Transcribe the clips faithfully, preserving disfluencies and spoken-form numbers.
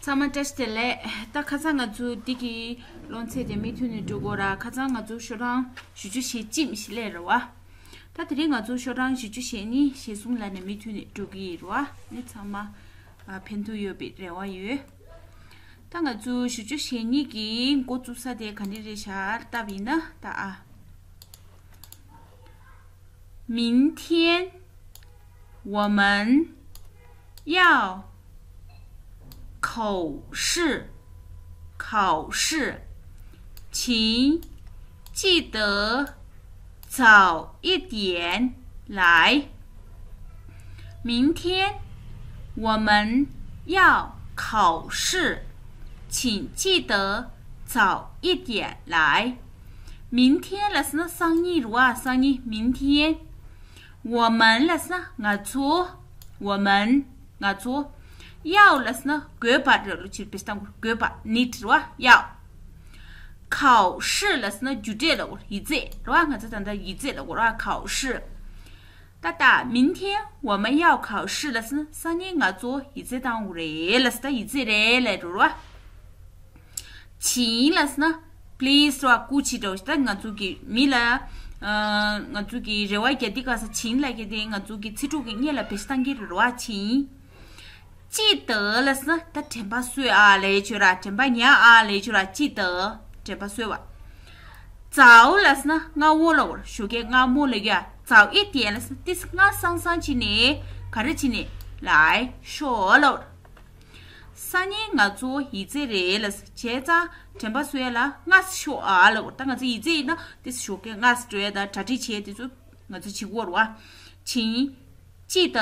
ཚང་མ་བཀྲ་ཤིས་བདེ་ལེགས། ད་ཁ་སང་ང་ཚོ་འདི་གི་སློབ་ཚན་དེ་མུ་མཐུད་ནས་འགྲོ་དགོས་ར། ཁ་སང་ང་ཚོ་ཤོག་གྲངས་བཞི་བཅུ་ཞེ་གཅིག་ཞིག་སླེབས་རེད་བ། ད་དེ་རིང་ང་ཚོ་ཤོག་གྲངས་བཞི་བཅུ་ཞེ་གཉིས་ཞེ་གསུམ་ལ་ནས་མུ་མཐུད་ནས་འགྲོ་གི་ཡིན་ར་བ། ནི་ཚང་མ་ཨ་ཕན་ཐོགས་ཡོད་པའི་རེ་བ་ཡོད། ད་ང་ཚོ་བཞི་བཅུ་ཞེ་གཉིས་ཀྱི་འགོ་བཙུགས་ས་དེ་ག་འདྲ་རེད་ཤག་ལྟ་བ་ཡིན་ན་ད་ཨ། 明天我们要考试，考试，请记得早一点来。明天我们要考试，请记得早一点来。明天 ལབ་ཟེར་ན་སང་ཉིན་རེད་བ། སང་ཉིན། 明天 我们 ལབ་ཟེར་ན་ང་ཚོ། 我们 ང་ཚོ། 要 ལབ་ཟེར་ན་དགོས་པ་རེད་ལོ། ཕྱིར་བེད་སྟངས་དགོས་པ། need རེད་བ། 要། 考试 ལབ་ཟེར་ན་རྒྱུགས་སྤྲོད་ལབ་དགོས་རེད། ཡིག་ཚད་རེད་བ། ང་ཚོ་ད་ལྟ་ཡིག་ཚད་ལབ་དགོས་རེད་བ། 考试། ད་ལྟ་明天我们要考试 ལབ་ཟེར་ན་སང་ཉིན་ང་ཚོ་ཡིག་ཚད་བཏང་དགོས་རེད་ལབ་ཟེར། ད་ཡིག་ཚད་རེད་ལབ་རེད་བ། 请 ལབ་ཟེར་ན་please རེད་བ། སྐུ་མཁྱེན་འདྲ་བོ་ཞིག་ད་ང་ཚོ་གི་མི་ལ། ཨ། ང་ཚོ་གི་རེ་བ་རྒྱག་དུས་སྐབས་སུ་请 ལབ་མཁན་དེ་ང་ཚོ་གི་ཚིག་གྲོགས་ཀྱི་སྔོན་ལ་བེད་སྤྱོད་བཏང་གི་རེད་བ། 请། 记得 ལབ་ཟེར་ན་ད་དྲན་པ་གསོས་ཨ་ལབ་ཡས་ཅིག་ར། དྲན་པ་ཉར་ཨ་ལབ་ཡས་ཅིག་ར། 记得 དྲན་པ་གསོས་པ། 早 ལབ་ཟེར་ན་སྔ་པོ་ལབ་དགོས་རེད། ཞོགས་ཀས་སྔ་མོ་ལབ་ཀྱི་ཡ། 早一点 ལབ་ཟེར་ན་ཏོག་ཙམ་སྔ་སང་སང་བྱས་ནས་ག་རེ་བྱས་ནས་ལ་ཤོག་ལབ་དགོས་རེད། སང་ཉིན་ང་ཚོ་ཡིག་ཚད་རེད་ལབ་ཟེར། བྱས་ཙང་དྲན་པ་གསོ་ཡ་ལ་སྔ་ཤོག་ཨ་ལབ་དགོས་རེད། ད་ང་ཚོ་ཡིག་ཚད་ཡིན་ན་ཏོག་ཙམ་ཞོགས་ཀས་སྔ་སེ་འགྲོ་ཡ་དང་གྲ་སྒྲིག་བྱས་དེ་ཚོ་ང་ཚོ་བྱེད་དགོས་རེད་བ། 请 记得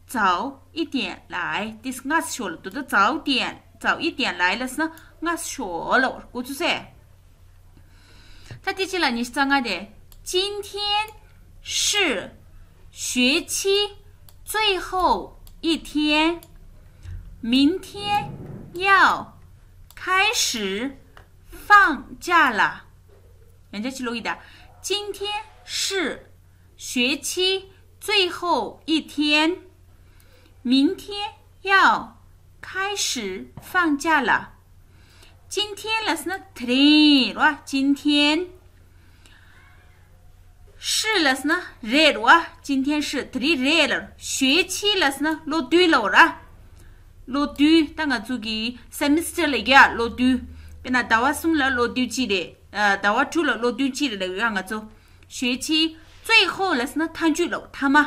早一点来། ཏོག་ཙམ་སྔ་སེ་ཤོག་ལབ་དགོས་རེད། 早点། 早一点来 ལབ་ཟེར་ན་སྔ་སེ་ཤོག་ལབ་དགོས་རེད། གོ་ཚུལ་གསལ། ད་དེ་ཅི་ལ་ཉི་ཤུ་རྩ་ལྔ་དེ། 今天是学期最后一天，明天要开始放假了。人家去录一点。今天是学期最后一天，明天要开始放假了。今天 ལབ་ཟེར་ན་དེ་རིང་རེད་བ། 今天། 是 ལབ་ཟེར་ན་རེད་རེད་བ། 今天是། དེ་རིང་རེད་ལབ། 学期 ལབ་ཟེར་ན་ལོ་དུས་ལབ་ར། ལོ་དུས། ད་ང་ཚོ་གི་semester ལབ་ཀྱི་ཡ། ལོ་དུས། དཔེར་ན་ཟླ་བ་གསུམ་ལ་ལོ་དུས་གཅིག་རེད། ཨ། ཟླ་བ་དྲུག་ལ་ལོ་དུས་གཅིག་རེད་ལབ་ཡོད་ང་ཚོ། 学期最后 ལབ་ཟེར་ན་མཐའ་མཇུག་ལབ། མཐའ་མ།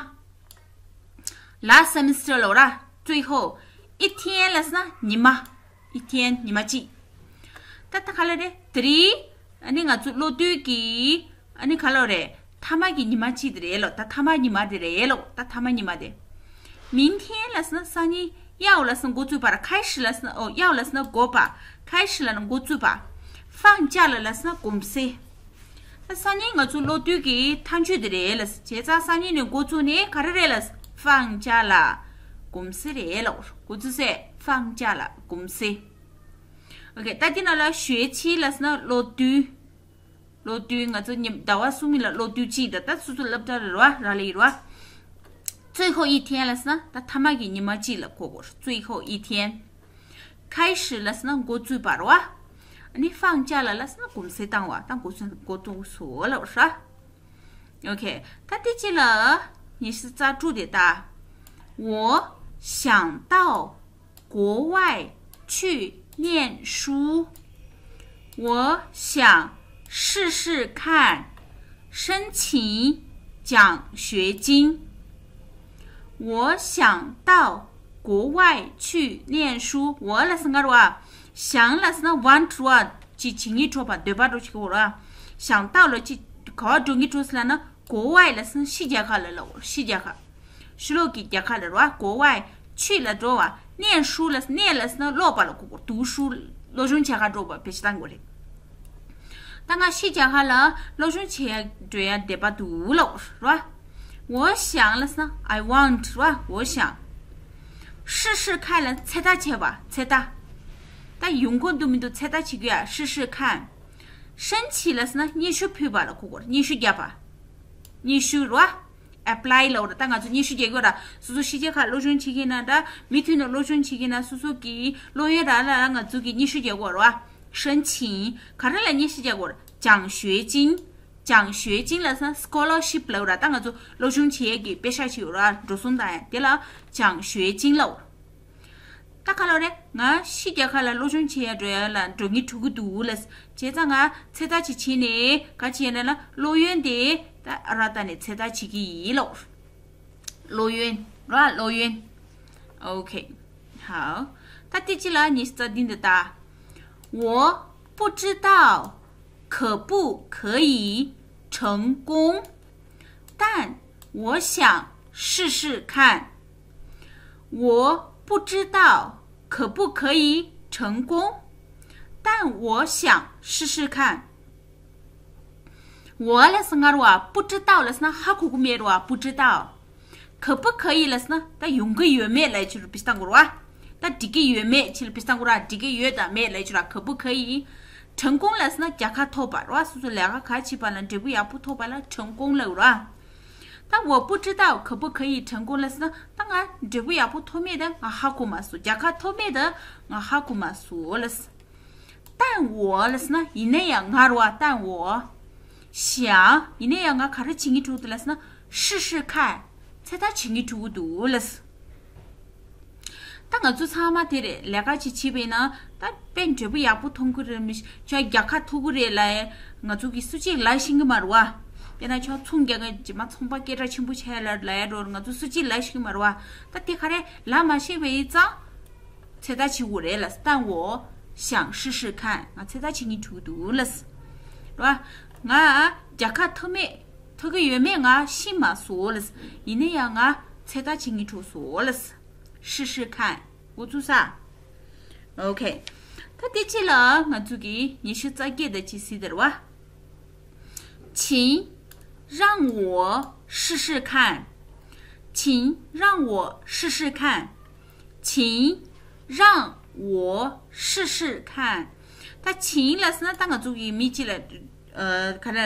last semester ལབ་ར། 最后一天 ལབ་ཟེར་ན་ཉི་མ། 一天 ཉི་མ་གཅིག་ད་ད་ག་ལ་རེད། དེ་རིང་ཨ་ནི་ང་ཚོ་ལོ་དུས་ཀྱི་ཨ་ནི་ག་ལ་རེད། མཐའ་མ་གི་ཉི་མ་གཅིག་དེ་རེད་ལོ། ད་མཐའ་མ་ཉི་མ་དེ་རེད་ལོ། ད་མཐའ་མ་ཉི་མ་དེ། 明天 ལབ་ཟེར་ན་སང་ཉིན། 要 ལབ་ཟེར་ན་འགོ་བཙུགས་པ་ར། 开始 ལབ་ཟེར་ན། ཨོ། 要 ལབ་ཟེར་ན་དགོས་པ། 开始 ལབ་ན་འགོ་བཙུགས་པ། 放假了 ལབ་ཟེར་ན་གུང་སེང་། ད་སང་ཉིན་ང་ཚོ་ལོ་དུས་ཀྱི་མཐའ་མཇུག་དེ་རེད་ལབ་ཟེར། བྱས་ཙང་སང་ཉིན་ནས་འགོ་བཙུགས་ནས་ག་རེ་རེད་ལབ་ཟེར། 放假了། གུང་སེང་རེད་ལབ། གོ་ཚུལ་གསལ། 放假了། གུང་སེང་། ཨོ་ཁེ། ད་དེ་ནང་ལ་学期 ལབ་ཟེར་ན་ལོ་དུས། ལོ་དུས། ང་ཚོ་ཉི་ཟླ་བ་གསུམ་ཡིན་ལ་ལོ་དུས་གཅིག་དང་། ད་སོ་སོ་སློབ་གྲྭ་རེད་ར། རག་ལས་ཡིན་ར། 最后一天 ལབ་ཟེར་ན་ད་མཐའ་མ་གི་ཉི་མ་གཅིག་ལ་གོ་དགོས། 最后一天། 开始 ལབ་ཟེར་ན་འགོ་བཙུགས་པ་རེད་བ། ཨ་ནི་放假了 ལབ་ཟེར་ན་གུང་སེང་བཏང་བ། ད་གུང་སེང་འགོ་གཏོང་སོ་ལབ་ར། ཨོ་ཁེ། ད་དེ་ཅི་ལ་ཉི་ཤུ་རྩ་དྲུག་དེ་ད། 我想到 国外去念书，我想试试看申请奖学金。我想到国外去念书。我 ལབ་ཟེར་ན་ང་ར། 想 ལབ་ཟེར་ན་want ར། ཅིག་བྱེད་སྙིང་བྲོ་བ། འདོད་པ་འདྲ་བོ་ཅིག་གོ་ར། 想到 ལ་ཅིག་ག་པར་འགྲོ་སྙིང་བྲོ་སོང་ལབ་ན། 国外 ལབ་ཟེར་ན་ཕྱི་རྒྱལ་ཁག་ལ་ལབ། ཕྱི་རྒྱལ་ཁག་ཕྱི་ལོགས་ཀྱི་རྒྱལ་ཁབ་ལ་རེད་བ། 国外去 ལ་འགྲོ་བ། 念书 ལ། 念 ལབ་ཟེར་ན་ཀློག་པ་ལ་གོ་དགོས། 读书། སློབ་སྦྱོང་བྱེད་ག་འགྲོ་བ་བེད་སྤྱོད་གཏང་དགོས་རེད། ད་ང་ཕྱི་རྒྱལ་ཁབ་ལ་སློབ་སྦྱོང་བྱེད་ཡ་འགྲོ་ཡ་འདོད་པ་འདུག་ལབ་རེད་བ། 我想 ལབ་ཟེར་ན་I want རེད་བ། 我想། 试试看 ལ་ཚོད་ལྟ་བྱས་པ། ཚོད་ལྟ། ད་ཡོང་གི་འདུག་མི་འདུག་ཚོད་ལྟ་བྱེད་དགོས་ཡ། 试试看། 申请 ལབ་ཟེར་ན་སྙན་ཞུ་ཕུལ་བ་ལ་གོ་དགོས། སྙན་ཞུ་བརྒྱབ་པ། སྙན་ཞུ་རེད་བ། apply ལབ་ར། ད་ང་ཚོ་སྙན་ཞུ་རྒྱག་གི་ཡོད་ར། སོ་སོ་ཕྱི་རྒྱལ་ཁག་སློབ་སྦྱོང་བྱེད་ཀྱི་ན་འདྲ། མུ་མཐུད་ནས་སློབ་སྦྱོང་བྱེད་ཀྱི་ན་སོ་སོ་གི་སློབ་ཡོན་རག་ལ་ང་ཚོ་གི་སྙན་ཞུ་རྒྱག་གི་ཡོད་ར། 申请། ག་རེ་ལ་སྙན་ཞུ་རྒྱག་གི་ཡོད་ར། 奖学金། 奖学金ལབ་ན་scholarship ལབ་ར། ད་ང་ཚོ་སློབ་སྦྱོང་བྱེད་ཡས་ཀྱི་པེ་ཤག་ཅིག་ཡོད་ར། འགྲོ་སོང་བཏང་ཡས་དེ་ལ་奖学金ལབ། ད་ག་ལོ་རེད། ང་ཕྱི་རྒྱལ་ཁག་ལ་སློབ་སྦྱོང་བྱེད་ཡ་འགྲོ་ཡ་ལ་འགྲོ་ངེས་འགྲོ་གི་འདུག་ལབ། བྱས་ཙང་ང་ཚོད་ལྟ་ཅིག་བྱས་ནས་ག་བྱས་ན་ལ་སློབ་ཡོན་དེ་ད་ཨ་ར་ད་ནས་ཚོད་ལྟ་བྱེད་ཀྱི་ཡིན་ལོ། སློབ་ཡོན་ར། སློབ་ཡོན། ཨོ་ཁེ། 好。ད་དེ་ཅི་ལ་ཉི་ཤུ་རྩ་བདུན་འདི་ད། 我不知道可不可以成功，但我想试试看。我不知道可不可以成功，但我想试试看。 我ལབ་ས་ང་ར་བ། 不知道ལབ་ས་ན་ཧ་གོ་གི་མེད་ར་བ། 不知道། 可不可以ལབ་ས་ན་ད་ཡོང་གི་ཡོད་མེད་ལབ་ཅིག་ར་བི་སྟང་གོ་ར་བ། ད་འགྲིག་གི་ཡོད་མེད་ཅིག་ར་བི་སྟང་གོ་ར། འགྲིག་གི་ཡོད་དང་མེད་ལབ་ཅིག་ར། 可不可以། 成功ལབ་ས་ན་རྒྱལ་ཁ་ཐོབ་པ་ར་བ། སོ་སོ་ལས་ཀ་ག་བྱེད་པ་ལ་འབྲས་བུ་ཡག་པོ་ཐོབ་པ་ལ་成功ལབ་ར་བ། ད་我不知道可不可以成功ལབ་ས་ན་ད་ང་འབྲས་བུ་ཡག་པོ་ཐོབ་མེད་ད་ང་ཧ་གོ་མ་སོང་། རྒྱལ་ཁ་ཐོབ་མེད་ད་ང་ཧ་གོ་མ་སོང་ལབ། 但我ལབ་ས་ན་ཡིན་ན་ཡང་ང་ར་བ། 但我想། ཡིན་ན་ཡང་ང་ག་རེ་བྱེད་ཀྱི་འདུག་ལབ་ས་ན་试试看། ཚོད་ལྟ་བྱེད་ཀྱི་འདུག་ལབ། ད་ང་ཚོ་ཚང་མ་དེ་རེད། ལས་ཀ་ཅིག་བྱེད་པས་ན་ད་དཔེ་འབྲས་བུ་ཡག་པོ་ཐོན་གི་རེད། མི་ཁྱོད་རྒྱལ་ཁ་ཐོབ་གི་རེད་ལབ་ཡ་ང་ཚོ་གི་སུ་གཅིག་ལབ་ཤེས་ཀྱི་མ་རེད་བ། དཔེར་ན་ཁྱོད་ཚོང་རྒྱག་མཁན་རྗེས་མ་ཚོང་པ་སྐད་གྲགས་ཆེན་པོ་ཆགས་ཡ་ལ་ལབ་ཡ་འགྲོ་ང་ཚོ་སུ་གཅིག་ལབ་ཤེས་ཀྱི་མ་རེད་བ། ད་དེ་ག་རེ་ལབ་མ་ཤེས་པ་ཡིན་ཙང་ཚོད་ལྟ་བྱེད་དགོས་རེད་ལབ། 但我想试试看། ང་ཚོད་ལྟ་བྱེད་ཀྱི་འདུག་ལབ། རེད་བ། ང་རྒྱལ་ཁ་ཐོབ་མེད། ཐོབ་ཀྱི་ཡོད་མེད་ང་ཤེས་མ་སོང་ལབ། ཡིན་ན་ཡང་ང་ཚོད་ལྟ་བྱེད་ཀྱི་འདུག་སོང་ལབ། 试试看། འགོ་ཚུགས་ས། ཨོ་ཁེ། ད་དེ་ཅི་ལ་ང་ཚོ་གི་ཉི་ཤུ་རྩ་བརྒྱད་ད་ཅི་སྲིད་དེ་རེད་བ། 请让我试试看。请让我试试看。请让我试试看。ད་请ལབ་ས་ན་ད་ང་ཚོ་གི་མི་གཅིག་ལ་ཨ་ག་རེ་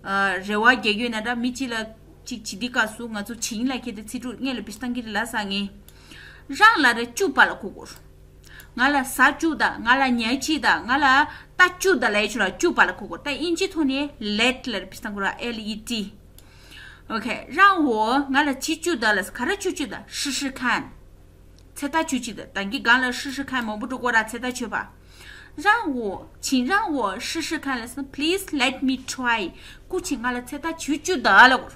ཨ་རེ་བ་རྒྱག་ཡོད་ན་ད་མི་གཅིག་ལ་གཅིག་བྱེད་དུས་སྐབས་སུ་ང་ཚོ་请ལབ་མཁན་དེ་ཚིག་གྲོགས་སྔོན་ལ་བི་སྟང་གི་རེད་ལབ་ས་ངེས། 让ལབ་ར་བཅུག་པ་ལ་གོ་དགོས། ང་ལ་ཟ་བཅུག་དང་ང་ལ་ཉལ་བྱེད་དང་ང་ལ་ལྟ་བཅུག་དང་ལབ་ཡ་ཆུ་ལ་བཅུག་པ་ལ་གོ་དགོས། ད་དབྱིན་ཇི་ཐོག་ནས་let ལབ་ར་བི་སྟང་གི་རེད་བ། L E T། ཨོ་ཁེ། 让我ང་ལ་བྱེད་བཅུག་དང་ལབ་ས་ག་རེ་བྱེད་བཅུག་དང་试试看། ཚོད་ལྟ་བྱེད་བཅུག་དང་། ད་གི་གང་ལ་试试看མང་པོ་འགྲོ་གོ་ར་ཚོད་ལྟ་བྱེད་པ། 让我请让我试试看ལབ་ས་ན་please let me try། སྐུ་མཁྱེན་ང་ལ་ཚོད་ལྟ་བྱེད་བཅུག་དང་ལབ་དགོས།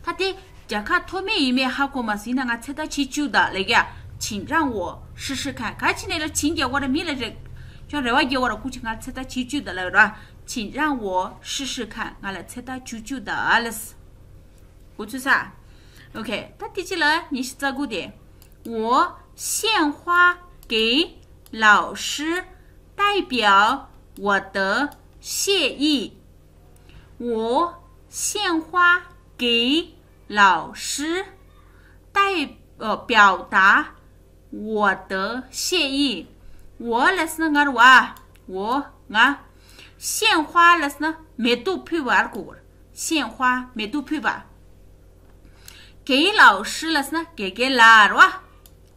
ད་དེ་རྒྱལ་ཁ་ཐོབ་མེད་ཡིན་མེད་ཧ་གོ་མ་སོང་ན་ང་ཚོད་ལྟ་བྱེད་བཅུག་དང་ལབ་ཀྱ། 请让我试试看། ག་ཅི་ནས་ལ་请རྒྱག་གོ་ར་མི་ལ་རེད། ཁྱོད་རེ་བ་རྒྱག་གོ་ར་སྐུ་མཁྱེན་ང་ཚོད་ལྟ་བྱེད་བཅུག་དང་ལབ་ར། 请让我试试看། ང་ལ་ཚོད་ལྟ་བྱེད་བཅུག་དང་ལབ། འགོ་ཚུགས་ས། ཨོ་ཁེ། ད་དེ་ཅི་ལ་ཉི་ཤུ་རྩ་དགུ་དེ། 我献花给老师，代表我的谢意。 我献花给老师，代呃表达我的谢意。我ལབ་ས་ན་ང་ར་བ། 我ང་། 献花ལབ་ས་ན་མེ་ཏོག་ཕུལ་བ་ལ་གོ་དགོས། 献花མེ་ཏོག་ཕུལ་བ། 给老师ལབ་ས་ན་དགེ་རྒན་ལགས་ར་བ།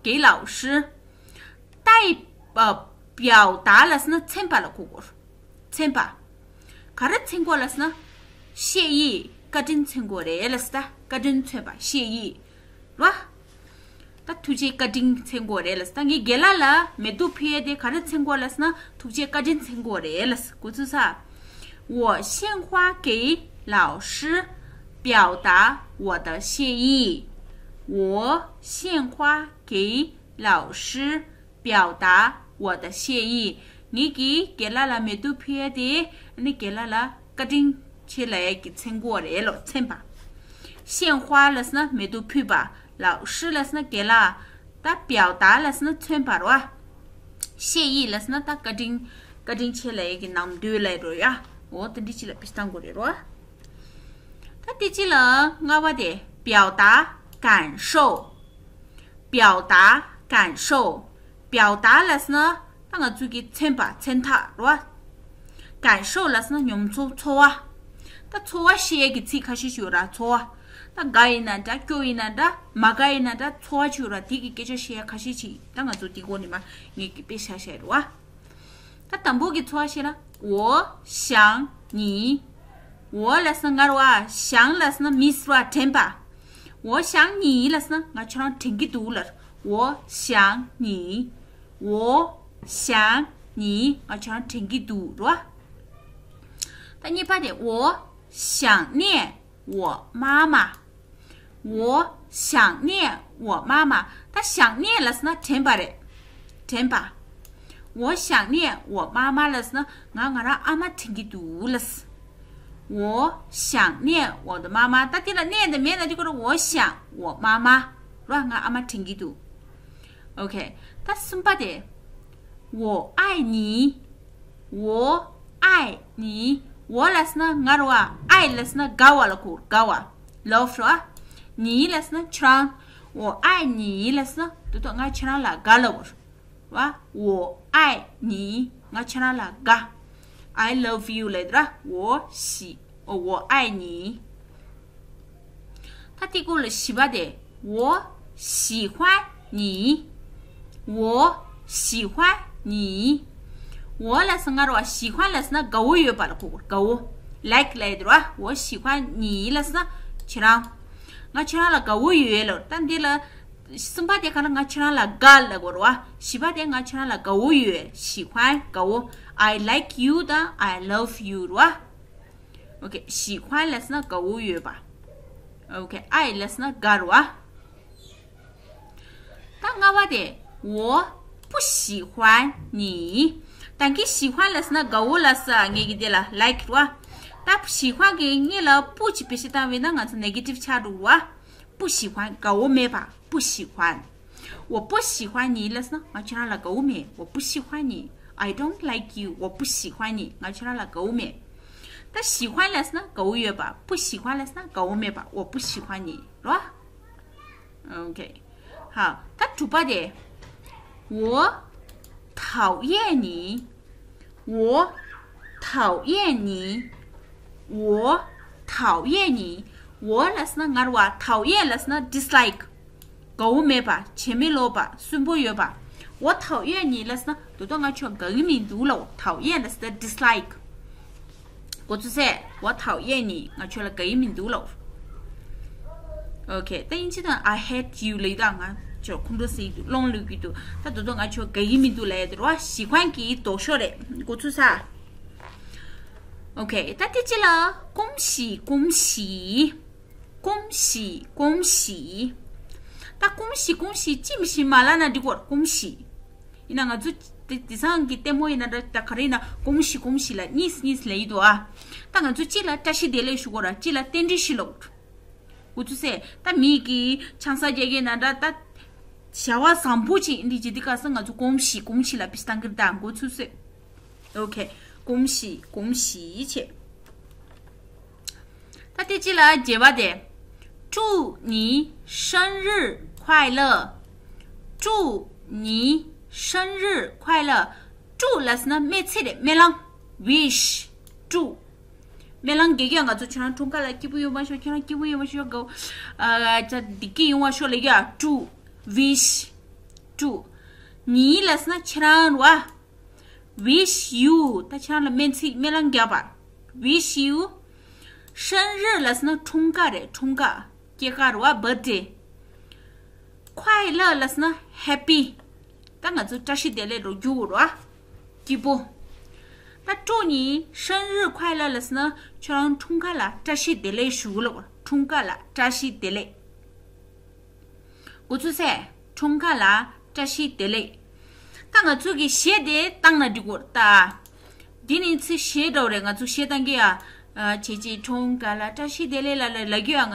给老师། 代呃表达ལབ་ས་ན་མཚོན་པ་ལ་གོ་དགོས། མཚོན་པ། ག་རེ་མཚོན་དགོས་ལབ་ས་ན། 谢意བཀའ་དྲིན་མཚོན་དགོས་རེད་ལབ་ས། ད་བཀའ་དྲིན་མཚོན་པ་谢意ར། ད་ཐུགས་རྗེ་བཀའ་དྲིན་མཚོན་དགོས་རེད་ལབ་ས། ད་ངས་རྒན་ལགས་ལ་མེ་ཏོག་ཕུལ་ཡས་དེ་ག་རེ་མཚོན་དགོས་ལབ་ས་ན་ཐུགས་རྗེ་བཀའ་དྲིན་མཚོན་དགོས་རེད་ལབ་ས། འགོ་ཚུགས་ས། 我献花给老师，表达我的谢意。我献花给老师， 表达我的谢意。ངེད་ཀྱིས་རྒན་ལགས་ལ་མེ་ཏོག་ཕུལ་ཡས་དེ་ནི་རྒན་ལགས་ལ་བཀའ་དྲིན་ཆེ་ལབ་ཡས་ཀྱི་མཚོན་དགོས་རེད་ལོ། མཚོན་པ། 献花ལབ་ས་ན་མེ་ཏོག་ཕུལ་བ། 老师ལབ་ས་ན་རྒན་ལགས། ད་表达ལབ་ས་ན་མཚོན་པ་རེད་བ། 谢意ལབ་ས་ན་ད་བཀའ་དྲིན་བཀའ་དྲིན་ཆེ་ལབ་ཡས་ཀྱི་ནམ་དུས་ལ་རོ་ཡ། འོ་དེ་འདྲི་ཅི་ལ་བི་སྟང་དགོས་རེད་རོ། ད་དེ་ཅི་ལ་ལྔ་བ་དེ་表达感受། 表达感受། 表达ལབ་ས་ན་ད་ང་ཚོ་གི་མཚོན་པ་མཚོན་རྟགས་རེད་བ། 感受ལབ་ས་ན་མྱོང་ཚོར་ཚོར་བ། ད་ཚོར་བ་ཤེས་ཡས་ཀྱི་ཚིག་ཁ་ཤས་ཤིག་ཡོད་ར་ཚོར་ ད་དགའ་ཡིན་ན་འདྲ། སྐྱོ་ཡིན་ན་འདྲ། མ་དགའ་ཡིན་ན་འདྲ། ཚོར་བ་ཅིག་ཡོད་ར། དེ་གི་སྐད་ཆ་བཤད་ཡ་ཁ་ཤས་ཅིག་ད་ང་ཚོ་དེ་སྒོ་ནས་མ་ངེད་ཀྱི་དཔེ་བཞག་བཞག་རེད་བ། ད་དང་པོ་གི་ཚོར་བ་བཤད་ན། 我想你། 我་ལབ་སོང་ན་ང་རེད་བ། 想་ལབ་སོང་ན་miss་རེད་བ། དྲན་པ། 我想你་ལབ་སོང་ན་ང་ཁྱོད་རང་དྲན་གྱི་འདུག་ལབ། 我想你། 我想你། ང་ཁྱོད་རང་དྲན་གྱི་འདུག་རེད་བ། ད་གཉིས་པ་དེ། 我想念 我妈妈། 我想念我妈妈། ད་想念་ལབ་སོང་ན་དྲན་པ་རེད། དྲན་པ། 我想念我妈妈་ལབ་སོང་ན་ང་ང་རང་ཨ་མ་དྲན་གྱི་འདུག་ལབ། 我想念我的妈妈། ད་དེ་ལ་念་དེ་མེད་ན་དེ་ཁོ་རང་我想我妈妈། ར་ང་ཨ་མ་དྲན་གྱི་འདུག་ཨོ་ཁེ། ད་གསུམ་པ་དེ། 我爱你། 我爱你། 我་ལབ་སོང་ན་ང་རེད་བ། 爱་ལབ་སོང་ན་དགའ་བ་ལ་གོ། དགའ་བ། love་རེད་བ། 你་ལབ་སོང་ན་ཁྱེད་རང་། 我爱你་ལབ་སོང་ན་དེ་ད་ང་ཁྱེད་རང་ལ་དགའ་ལབ་པ་རེད་བ། 我爱你། ང་ཁྱེད་རང་ལ་དགའ། I love you་ལབ་ར། 我喜 我爱你། ད་དེ་སྐོར་ལ་བཞི་པ་དེ། 我喜欢你། 我喜欢你། 我་ལབ་སོང་ན་ང་རེད་བ། 喜欢་ལབ་སོང་ན་དགའ་བོ་ཡོད་པ་ལ་གོ། དགའ་བོ། like་ལབ་ཡོད་རེད་བ། 我喜欢你་ལབ་སོང་ན་ཁྱེད་རང་། ང་ཁྱེད་རང་ལ་དགའ་བོ་ཡོད་ལབ། ད་འདི་ལ་གསུམ་པ་དེ་ག་ལ་ང་ཁྱེད་རང་ལ་དགའ་ལབ་དགོས་རེད་བ། བཞི་པ་དེ་ང་ཁྱེད་རང་ལ་དགའ་བོ་ཡོད། 喜欢། དགའ་བོ། I like you དང་I love you་རེད་བ། ཨོ་ཁེ། 喜欢་ལབ་སོང་ན་དགའ་བོ་ཡོད་པ། ཨོ་ཁེ། 爱་ལབ་སོང་ན་དགའ་རེད་བ། ད་ལྔ་པ་དེ། 我不喜欢你། ད་གིན་喜欢་ལབ་སོང་ན་དགའ་བོ་ལབ་སོང་། ངེད་ཀྱི་དེ་ལ་like་རེད་བ། ད་喜欢་གི་སྔོན་ལ་不་ཅིག་བེད་སྤྱོད་བཏང་བས་ན་ང་ཚོ་negative་ཆགས་འགྲོ་རེད་བ། 不喜欢། དགའ་བོ་མེད་པ། 不喜欢། 我不喜欢你་ལབ་སོང་ན་ང་ཁྱེད་རང་ལ་དགའ་བོ་མེད། 我不喜欢你། I don't like you། 我不喜欢你། ང་ཁྱེད་རང་ལ་དགའ་བོ་མེད། ད་喜欢་ལབ་སོང་ན་དགའ་བོ་ཡོད་པ། 不喜欢་ལབ་སོང་ན་དགའ་བོ་མེད་པ། 我不喜欢你། རེད་བ། ཨོ་ཁེ། ཧ། ད་དྲུག་པ་དེ། 我讨厌你། 我讨厌你། 我讨厌你། 我་ལབ་སོང་ན་ང་རེད་བ། 讨厌་ལབ་སོང་ན་dislike། དགའ་བོ་མེད་པ། བྱེད་མི་ལོབས་པ། སུན་པོ་ཡོད་པ། 我讨厌你་ལབ་སོང་ན་དེ་ད་ང་ཁྱོད་དགའ་གི་མི་འདུག་ལབ། 讨厌་ལབ་སོང་ན་dislike། 我就是我讨厌你། ང་ཁྱོད་ལ་དགའ་གི་མི་འདུག་ལབ། ཨོ་ཁེ། ད་དབྱིན་ཇི་དང་I hate you་ལབ་ཡོད། ད་ང་ཁྱོད་ཁོང་ཁྲོ་ཟ་གི་འདུག། རླུང་ལུས་ཀྱི་འདུག། ད་དེ་ད་ང་ཁྱོད་དགའ་གི་མི་འདུག་ལབ་ཡ་དེ་རེད་བ། 喜欢་གི་ལྡོག་ཕྱོགས་རེད། 我就是། ཨོ་ཁེ། ད་དེ་ཅི་ལ། 恭喜恭喜། 恭喜恭喜། ད་恭喜恭喜་ཅི་མི་ཤེས་མ་ལབ་ན་འགྲིག་གོ། 恭喜། ཡིན་ན་ང་ཚོ་དེ་དེང་སང་གི་ལྟད་མོ་ཡིན་ན་འདྲ། ད་ག་རེ་ཡིན་ན་恭喜恭喜་ལབ། གཉིས་གཉིས་ལབ་ཡི་འདུག་ཨ། ད་ང་ཚོ་གཅིག་ལ་བཀྲ་ཤིས་བདེ་ལེགས་ཞུ་དགོས་ར། གཅིག་ལ་རྟེན་འབྲེལ་ཞུ་ལབ། འུ་ཚོ་སེ་ད་མི་གི་ཆང་ས་རྒྱག་གི་ན་འདྲ། ད་བྱ་བ་བཟང་པོ་ཅིག་འདི་བྱེད་དུས་སྐབས་སུ་ང་ཚོ་恭喜恭喜་ལབ་པའི་སྟངས་ཀྱི་ད་འགོ་ཚུགས་སེ། ཨོ་ཁེ། 恭喜恭喜་བྱེད། ད་དེ་ཅི་ལ་བརྗེ་བ་དེ། 祝你生日快乐། 祝你生日快乐། 祝་ལབ་སོང་ན་སྨོན་ཚིག་རེད། སྨོན་ལམ། wish། 祝། སྨོན་ལམ་རྒྱག་གི་ཡ། ང་ཚོ་ཁྱོད་རང་འཁྲུངས་སྐར་ལ་སྐྱིད་པོ་ཡོང་བ་ཤོག། ཁྱོད་རང་སྐྱིད་པོ་ཡོང་བ་ཤོག། དགའ་བོ་ཨ་ཅག་བདེ་སྐྱིད་ཡོང་བ་ཤོག་ལབ་ཀྱི་ཡ། 祝། wish། 祝། 你་ལབ་སོང་ན་ཁྱེད་རང་རེད་བ། wish you། ད་ཁྱེད་རང་ལ་སྨོན་ཚིག་སྨོན་ལམ་རྒྱག་པ། wish you། 生日་ལབ་སོང་ན་འཁྲུངས་སྐར་རེད། འཁྲུངས་སྐར། སྐྱེས་སྐར་རེད་བ། birthday། 快乐་ལབ་སོང་ན་happy། ད་ང་ཚོ་བཀྲ་ཤིས་བདེ་ལེགས་རོ་རྒྱུ་རེད་བ། སྐྱིད་པོ། ད 祝你生日快乐་ལབ་སོང་ན་ཁྱོད་རང་འཁྲུངས་སྐར་ལ་བཀྲ་ཤིས་བདེ་ལེགས་ཞུ་ལབ། འཁྲུངས་སྐར་ལ་བཀྲ་ཤིས་བདེ་ལེགས། འུ་ཚོ་སེ། འཁྲུངས་སྐར་ལ་བཀྲ་ཤིས་བདེ་ལེགས། ད་ང་ཚོ་གི་གཞས་དེ་བཏང་ན་འགྲིག་གོ་ད། འདི་ནི་ཚིག་གཞས་འདྲ་བོ་རེད། ང་ཚོ་གཞས་བཏང་གི་ཡ། ཨ་ཁྱེད་ཀྱིས་འཁྲུངས་སྐར་ལ་བཀྲ་ཤིས་བདེ་ལེགས་ལ་ལ་ལབ་ཀྱི་ཡ། ང་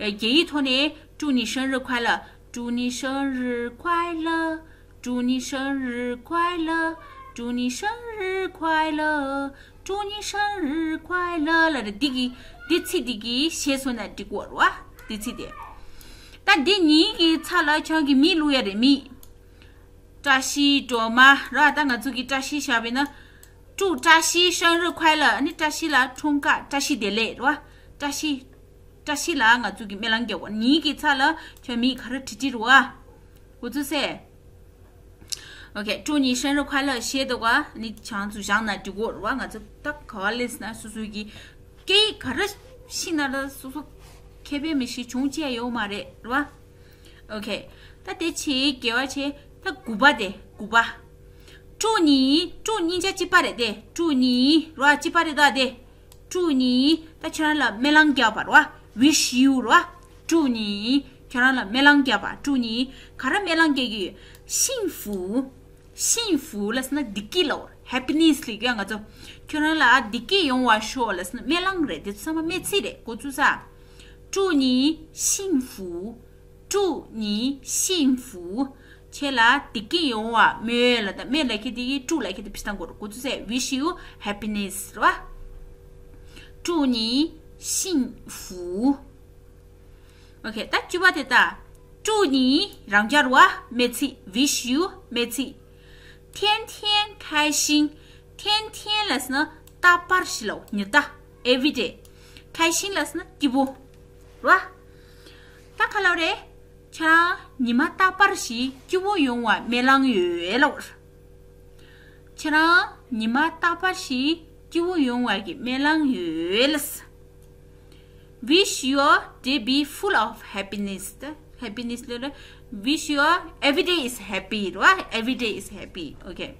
རྒྱ་ཡིག་ཐོག་ནས། 祝你生日快乐། 祝你生日快乐། 祝你生日快乐། 祝你生日快乐། 祝你生日快乐། ལབ་རེད། འདི་གི་འདི་ཚིག་འདི་གི་གཞས་བཟོས་ན་འགྲིག་གོ་རེད་བ། འདི་ཚིག་དེ། ད་འདི་གཉིས་ཀྱི་ཚབ་ལ་ཁྱོད་ཀྱི་མིང་བླུག་ཡ་རེད། མིང་། བཀྲ་ཤིས་སྒྲོལ་མ་ར། ད་ང་ཚོ་གི་བཀྲ་ཤིས་བཞག་པས་ན། 祝 བཀྲ་ཤིས་生日快乐། ཨ་ནི་བཀྲ་ཤིས་ལ་འཁྲུངས་སྐར་བཀྲ་ཤིས་བདེ་ལེགས་རེད་བ། བཀྲ་ཤིས། བཀྲ་ཤིས་ལ་ང་ཚོ་གི་སྨོན་ལམ་རྒྱག་དགོས། ནི་གི་ཚ་ལ་ཁྱོད་མི་ག་རེ་བྲིས་བྲིས་རུ་བ། འུ་ཚོ་སེ། ཨོ་ཁེ། 祝你生日快乐 ཞེས་འདུག་ག་ནི་ཆང་ཚུ་བཞག་ན་འགྲིག་གོ་རུ་བ། ང་ཚོ་ད་ག་བ་ལེས་ན་སོ་སོ་གི་སྐད་ཡིག་ག་རེ་ཤེས་ན་ད་སོ་སོ་ཁེ་ཕན་མི་ཤེས་བྱུང་བྱས་ཡོད་མ་རེད་རུ་བ། ཨོ་ཁེ། ད་དེ་ཆེ་དགེ་བ་ཆེ། ད་དགུ་པ་དེ་དགུ་པ། 祝你 祝你 སྙིང་རྗེ་གཅིག་པ་རེད་དེ། 祝你 རུ་བ་གཅིག་པ་རེད་ད་དེ། 祝你 ད་ཁྱོད་རང་ལ་སྨོན་ལམ་རྒྱག་པ་རུ་བ། wish you རུ་བ། 祝你 ཁྱོད་རང་ལ་སྨོན་ལམ་རྒྱག་པ། 祝你 ག་རེ་སྨོན་ལམ་རྒྱག་གི་ཡོད། 幸福། 幸福 ལབ་ཟེར་ན་བདེ་སྐྱིད་ལབ། happiness ལབ་ཀྱི་ང་ཚོ། ཁྱོད་རང་ལ་བདེ་སྐྱིད་ཡོང་བ་ཤོག་ལབ་ཟེར་ན་སྨོན་ལམ་རེད། དེ་ཚོ་ཚང་མ་སྨོན་ཚིག་རེད། འུ་ཚོ་ས། 祝你幸福། 祝你幸福། ཁྱེད་ལ་བདེ་སྐྱིད་ཡོང་བ་སྨོན་ལ་ད་སྨོན་ལ་ཁྱེད་དེ་གི་祝 ལ་ཁྱེད་དེ་ཕི་སྟངས་གོ་རུ། འུ་ཚོ་ས། wish you happiness རེད་བ། 祝你幸福། ཨོ་ཁེ། ད་བཅུ་པ་དེ་ད། 祝你 རང་རྒྱལ་བ་སྨོན་ཚིག wish you སྨོན་ཚིག 天天开心། 天天 ལབ་ཟེར་ན་རྟག་པར་ཞིག་ལབ། ཉི་ཟླ། everyday། 开心 ལབ་ཟེར་ན་སྐྱིད་པོ་རེད་བ། ད་ག་ལབ་རེད། ཁྱེད་རང་ཉི་མ་རྟག་པར་ཞིག་སྐྱིད་པོ་ཡོང་བ་སྨོན་ལམ་ཡོད་ལབ། ཁྱེད་རང་ཉི་མ་རྟག་པར་ཞིག་སྐྱིད་པོ་ཡོང་བ་གི་སྨོན་ལམ་ཡོད་ལབ། Wish your day be full of happiness. Happiness ལ་ལ། Wish your every day is happy ར། Every day is happy. Okay.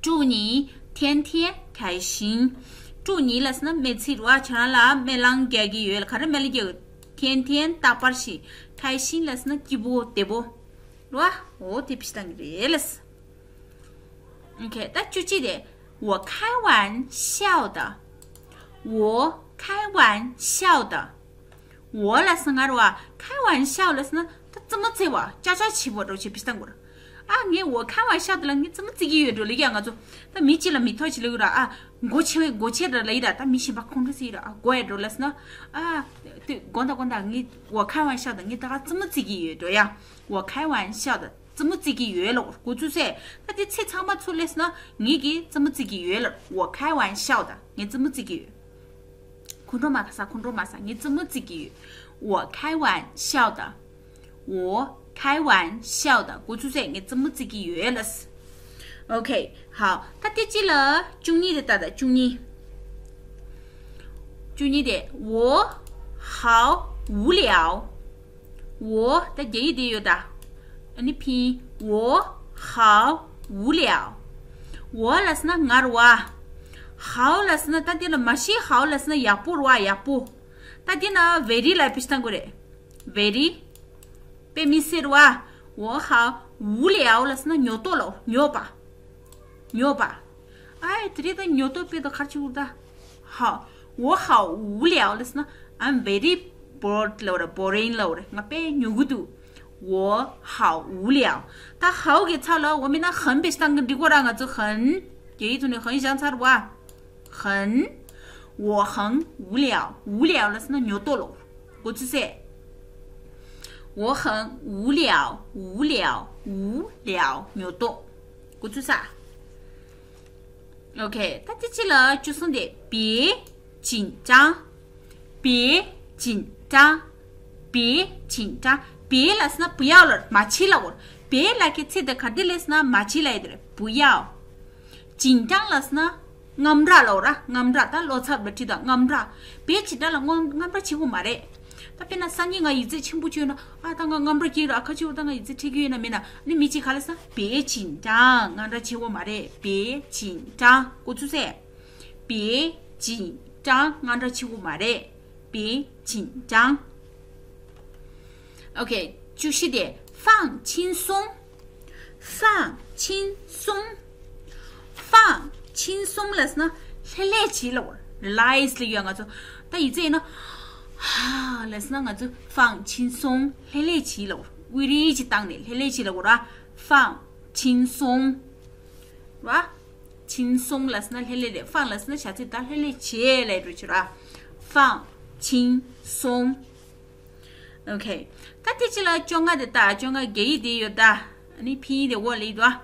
祝你天天开心。 祝你 ལབ་ཟེར་ན་སྨོན་ཚིག་ར། ཁྱེད་རང་ལ་སྨོན་ལམ་རྒྱག་གི་ཡོད་ལ། ག་རེ་སྨོན་ལམ་རྒྱག་གི། 天天རྟག་པར་ཞིག 开心 ལབ་ཟེར་ན་སྐྱིད་པོ་བདེ་པོ་ར། འོ་དེ་ཕི་སྟངས་རེད་ལ། Okay, ད་བཅུ་གཅིག་དེ། 我开玩笑的། 我开玩笑的། 我 ལབ་ཟེར་ན་ང་ར་བ། 开玩笑 ལབ་ཟེར་ན་ད་རྩེད་མོ་རྩེ་བ། ཅག་ཅག་བྱེད་པ་འགྲོ་བྱེད་ཕི་སྟངས་གོ་ར། ཨ་ངས་我开玩笑的 ལ་ངས་རྩེད་མོ་རྩེ་གི་ཡོད་འགྲོ་ལ་ཡ། ང་ཚོ་ད་མི་གཅིག་ལ་མི་ཐོག་ཅིག་ལ་གི་ར། ཨ་མགོ་ཆེ་བས་མགོ་ཆེ་ར་ལ་ཡི་ར། ད་མི་གཞན་པ་ཁོང་ཁྲོ་ཟེར་ཡི་ར། ཨ་མགོ་ཡ་འགྲོ་ལབ་ཟེར་ན། ཨ་དེ་དགོང་དག་དགོང་དག་ངས་我开玩笑的 ངས་ད་ག་རྩེད་མོ་རྩེ་གི་ཡོད་འགྲོ་ཡ། 我开玩笑的། རྩེད་མོ་རྩེ་གི་ཡོད་ལ་འགོ་ཚུགས་སེ། ད་དེ་ཚེ་ཚང་མ་ཚུར་ལས་ན་ངེད་ཀྱིས་རྩེད་མོ་རྩེ་གི་ཡོད་ལ། 我开玩笑的། ངས་རྩེད་མོ་རྩེ་གི་ཡོད། ཁོང་ཁྲོ་མ་ཟ། ཁོང་ཁྲོ་མ་ཟ། ངས་རྩེད་མོ་རྩེ་གི་ཡོད། 我开玩笑的། 我开玩笑的། འགོ་ཚུགས་སེ། ངས་རྩེད་མོ་རྩེ་གི་ཡོད་ལ། Okay, 好། ད་དེ་ཅི་ལ་བཅུ་གཉིས་དེ་ལྟ་ད། བཅུ་གཉིས། བཅུ་གཉིས་དེ། 我好无聊། 我 ད་རྒྱ་ཡིག་དེ་ཡོད་ད། ཨ་ནི་ཕིན། 我好无聊། 我 ལབ་ཟེར་ན་ང་ར་བ། 好 ལབ་ཟེར་ན་ད་དེ་ལ་མ་གཞི་好 ལབ་ཟེར་ན་ཡག་པོ་ར་བ། ཡག་པོ། ད་དེ་ན་very ལ་ཕི་སྟངས་གོ་རེད། Very། དཔེ་མི་སྲིད་ར་བ། 我好无聊 ལབ་ཟེར་ན་ཉོབ་ཏོ་ལ། ཉོབ་པ། ཉོབ་པ། ཨའི་དེ་རིང་ད་ཉོབ་ཏོ་དཔེ་ད་ག་རེ་བྱེད་དགོས་ད། 好། 我好无聊 ལབ་ཟེར་ན་I'm very bored ལབ་ར། boring ལབ་ར། ང་དཔེ་ཉོབ་གི་འདུག 我好无聊། ད་好གི་ཚབ་ལ་我མིན་ན་很ཕི་སྟངས་གི་འགྲིག་གོ་ར། ང་ཚོ་很། རྒྱ་ཡིག་ཐོག་ནས་很བཞག་ཚར་བ། 很། 我很无聊། 无聊 ལབ་ཟེར་ན་ཉོབ་ཏོ་ལ། འགོ་ཚུགས་སེ། 我很无聊། 无聊། 无聊། ཉོབ་ཏོ། འགོ་ཚུགས་ས། Okay, ད་དེ་ཅི་ལ་བཅུ་གསུམ་དེ། 别紧张། 别紧张། 别紧张། 别 ལབ་ཟེར་ན་不要ལ། མ་བྱེད་ལ་འོ། 别 ལབ་ཀྱི་ཚིག་དེ་ག་དེ་ལབ་ཟེར་ན་མ་བྱེད་ལབ་ཡ་དེ་རེད། 不要། 紧张 ལབ་ཟེར་ན་དངངས་སྐྲག་ལབ་ར། དངངས་སྐྲག། ད་བློ་འཚབ་ལ་བྲིས་དང་། དངངས་སྐྲག། 别紧张 ལ་དངངས་དངངས་སྐྲག་བྱེད་དགོས་མ་རེད། ད་དཔེར་ན་སང་ཉིན་ང་ཡིག་ཚད་ཆེན་པོ་བྱས་ན། ཨ་ད་ང་དངངས་སྐྲག་སྐྱེ་ར། ཁ་ཆེ་བོ་ད་ང་ཡིག་ཚད་ཁྲིད་ཀྱི་ཡོད་ན་མིན་ན། ནི་མི་གཅིག་ག་ལ་ས། 别紧张། དངངས་སྐྲག་བྱེད་དགོས་མ་རེད། 别紧张། འགོ་ཚུགས་སེ། 别紧张། དངངས་སྐྲག་བྱེད་དགོས་མ་རེད། 别紧张། Okay, 就是的，放轻松。 放轻松。 放轻松 ལབ་ཟེར་ན་ལྷོད་ལྷོད་བྱེད་ལབ། relax ལབ་ཡོད་ང་ཚོ། ད་ཡིག་ཚད་ཡིན་ན། ཧ་ལབ་ཟེར་ན་ང་ཚོ་放轻松། ལྷོད་ལྷོད་བྱེད་ལབ། དབུགས་རིང་ཅིག་བཏང་ནས་ལྷོད་ལྷོད་བྱེད་ལབ་ར། 放轻松། ར། 轻松 ལབ་ཟེར་ན་ལྷོད་ལྷོད་རེད། 放 ལབ་ཟེར་ན་བྱ་ཚིག་ད་ལྷོད་ལྷོད་བྱེད་ལབ་འགྲོ་ཆོག་ར། 放轻松། Okay. ད་དེ་ཅི་ལ་བཅོ་ལྔ་དེ་ལྟ། བཅོ་ལྔ་རྒྱ་ཡིག་དེ་ཡོད་ད། ཨ་ནི་ཕིན་ཡིག་དེ་འོག་ལ་ཡོད་དོ།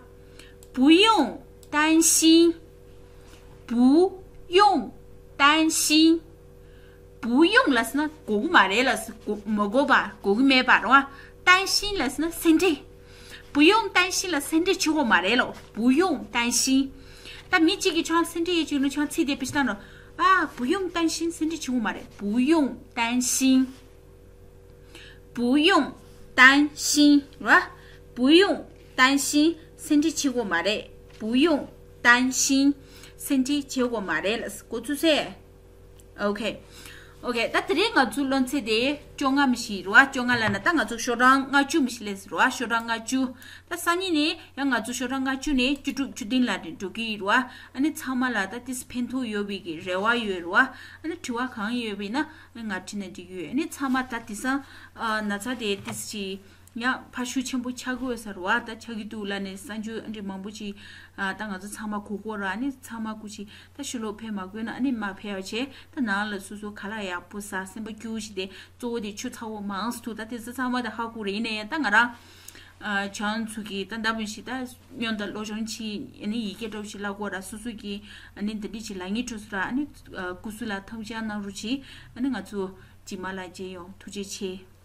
不用担心། 不用担心།不用 ལབ་ཟེར་ན་དགོས་ཀྱི་མ་རེད་ལབ་ཟེར། དགོས་མ་དགོས་པ། དགོས་ཀྱི་མེད་པ་རེད་བ། 担心 ལབ་ཟེར་ན་སེམས་ཁྲལ། 不用担心 ལ་སེམས་ཁྲལ་བྱེད་དགོས་མ་རེད་ལོ། 不用担心། ད་མི་གཅིག་གིས་ཁྱོད་སེམས་ཁྲལ་ཡོད་ཅིག་ལ་ཁྱོད་ཚིག་དེ་བེད་སྤྱོད་བཏང་རོགས། ཨ། 不用担心། སེམས་ཁྲལ་བྱེད་དགོས་མ་རེད། 不用担心། 不用担心 ར། 不用担心། སེམས་ཁྲལ་བྱེད་དགོས་མ་རེད། 不用担心། སེམས་ཁྲལ་བྱེད་དགོས་མ་རེད་ལ་གོ་ཚུལ་སེ། ཨོ་ཁེ། ཨོ་ཁེ། ད་དེ་རིང་ང་ཚོའི་སློབ་ཚན་དེ་བཅོ་ལྔ་མི་ཞིག་རེད་བ། བཅོ་ལྔ་ལབ་ན་ད་ང་ཚོ་ཤོག་གྲངས་ལྔ་བཅུ་མི་ཞིག་སླེབས་སོང་རེད་བ། ཤོག་གྲངས་ལྔ་བཅུ། ད་སང་ཉིན་ནས་ཡང་ང་ཚོ་ཤོག་གྲངས་ལྔ་བཅུ་ནས་བཅུ་དྲུག་བཅུ་བདུན་ལ་འགྲོ་གི་ཡོད་རེད་བ། ཨ་ནི་ཚང་མ་ལ་ད་ཏིས་ཕན་ཐོགས་ཡོད་པའི་གི་རེ་བ་ཡོད་རེད་བ། ཨ་ནི་དྲི་བ་གང་ཡོད་པ་ཡིན་ན་ང་དྲིས་ན་འགྲིག་གི་ཡོད། ཨ་ནི་ཚང་མ་ད་དེང་སང་ན་ཚ་དེ་ཏིས་ཅིག་ཡང་ཕར་ཤུགས་ཆེན་པོ་ཆགས་ཀྱི་ཡོད་ས་རེད་བ། ད་ཆགས་ཀྱི་འདུག་ལབ་ནས་གསར་འགྱུར་འདི་མང་པོ་ཅིག་ད་ང་ཚོ་ཚང་མ་གོ་གོ་ར། ཨ་ནི་ཚང་མ་སྐུ་ཅིག་ད་ཕྱི་ལོགས་ཕེབས་མ་དགོས་ན་ཨ་ནི་མ་ཕེབས་བྱས། ད་ནང་ལ་སོ་སོ་ཁ་ལག་ཡག་པོ་ཟ། སེམས་པ་སྐྱིད་པོ་ཞིག་དེ་གཙོ་བོ་དེ་ཆུ་ཚ་བོ་མང་སུ་ཐུག་ད་དེ་ཚོ་ཚང་མ་ད་ཧ་གོ་རེད། ཡིན་ན་ཡང་ད་ང་རང་ཨ་བྱང་ཚུགས་ཀྱི་ད་འདབ་བཞི་ད་སྨྱོན་ད་སློབ་སྦྱོང་ཆེ་ཨ་ནི་ཡི་གེ་འདྲ་བོ་ཞིག་བཀླག་གོ་ར། སོ་སོ་གི་ཨ་ནི་འདི་འདྲ་ཅིག་ལ་ངེས་འཕྲོད་སུ་ར། ཨ་ནི་སྐུ་གཟུགས་ལ་ཐམས་ཅད་གནང་རོགས་གྱིས། ཨ་ནི་ང་ཚོ་རྗེས་མ་ལ་མཇལ་ཡོང་། ཐུགས་རྗེ་ཆེ།